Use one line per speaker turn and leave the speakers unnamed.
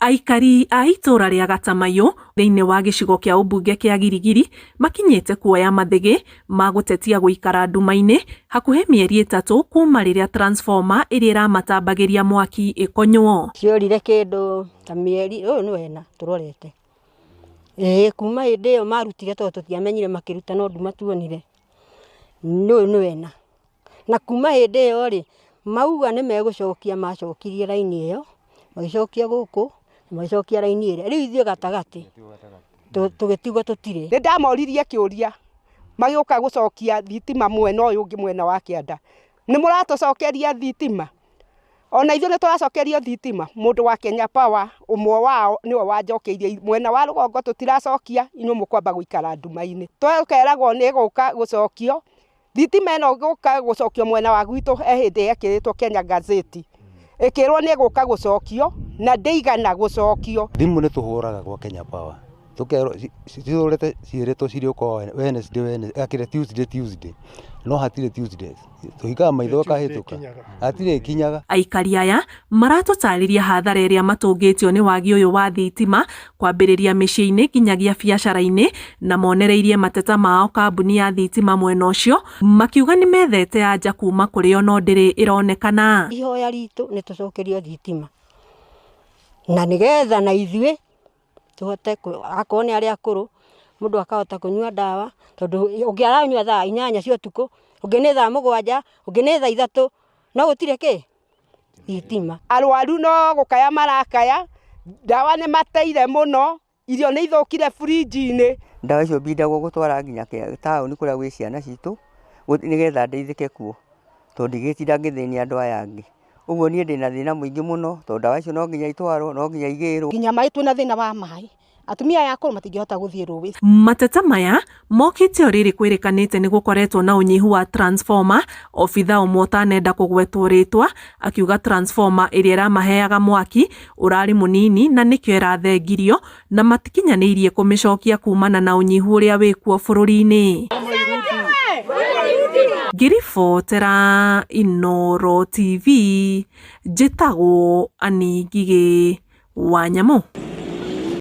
Aikari a itũũra rĩa Gatamayũ thĩinĩ wa gĩcigo kĩa ũmbunge kĩa Giligili makinyĩte kuoya mathĩgĩ ma gũtetia gũikara nduma-inĩ hakuhĩ mĩeri ĩtatũ kuma rĩrĩa transformer ĩrĩa ĩramatambagĩria mwaki ĩkonywo.
Ciorire kĩndũ ta mĩeri, ũyũ nĩ wena tũrorete. Ĩĩ kuma hĩndĩ ĩyo marutire tondũ tũtiamenyire makĩruta no nduma tuonire. Ũyũ nĩ wena. Na kuma hĩndĩ ĩyo rĩ, mauga nĩ megũcokia macokirie raini ĩyo, magĩcokia gũkũ, magĩcokia raini ĩrĩa. Rĩu ithuĩ gatagatĩ tũgĩtigwo tũtirĩ.
Nĩ ndamoririe kĩũria magĩũka gũcokia thitima mwena ũyũ ũngĩ mwena wa kĩanda, nĩ mũratũcokeria thitima? Ona ithuĩ nĩ tũracokerio thitima? Mũndũ wa Kenya Power ũmwe wao nĩwe wanjokeirie mwena wa rũgongo tũtiracokia, inyuĩ mũkwamba gũikara nduma-inĩ. Tũkeragwo nĩ ĩgũka gũcokio. Thitima ĩno gũka gũcokio mwena wa gwitũ he hĩndĩ yekĩrĩtwo Kenya Gazeti ĩkĩrwo nĩ ĩgũka gũcokio na ndĩigana gũcokio.
Thimũ nĩ tũhũraga gwa Kenya Power tũkerwo cihũrĩte ciĩrĩtwo cirĩũka Wednesday Wednesday Tuesday Tuesday no hatirĩ Tuesday tũhingaga maitho ĩkahĩtũka hatirĩ ĩkinyaga.
Aikari aya maratũtarĩria hathara ĩrĩa matũngĩtio nĩ wagi ũyũ wa thitima kwambĩrĩria mĩciĩ-inĩ nginyagia biacara-inĩ na monereirie mateta mao kambuni ya thitima mwena ũcio makiuga nĩ methete anja kuma kũrĩ o no ndĩrĩ ĩronekana.
Ihoya ritũ nĩ tũcokerio thitima na nĩgetha na ithuĩ tũhote akorwo nĩ arĩa akũrũ, mũndũ akahota kũnyua ndawa, tondũ ũngĩ aranyua thaa 8 cia ũtukũ, ũngĩ nĩ thaa 7, ũngĩ nĩ thaa 3, no gũtirĩ kĩ? Thitima.
Arwaru no gũkaya marakaya, ndawa nĩ mateire mũno, irio nĩ ithũkire burinji-inĩ.
Ndawa icio mbindagwo gũtwara nginya taũni kũrĩa gwĩ ciana citũ, nĩgetha ndeithĩke kuo, tondũ ndigĩtinda ngĩthĩnia andũ aya angĩ. Ũguo niĩ ndĩna thĩna mũingĩ mũno, tondũ ndawa icio no nginya itwarwo, no nginya igĩrwo.
Nginya maĩ twĩna thĩna wa maĩ, atumia aya akũrũ matingĩhota gũthiĩ rũĩ.
Mateta maya mokĩte o rĩrĩ kwĩrĩkanĩte nĩ gũkoretwo na ũnyihu wa transformer, obitha ũmwe ũtanenda kũgwetwo rĩtwa akiuga transformer ĩrĩa ĩramaheaga mwaki ũrarĩ mũnini na nĩkĩo ĩrathengirio na matikinyanĩirie kũmĩcokia kumana na ũnyihu ũrĩa wĩkuo bũrũri-inĩ. Ngĩribotera Inooro TV, njĩtagwo Annie Ngigĩ wa Nyamũ.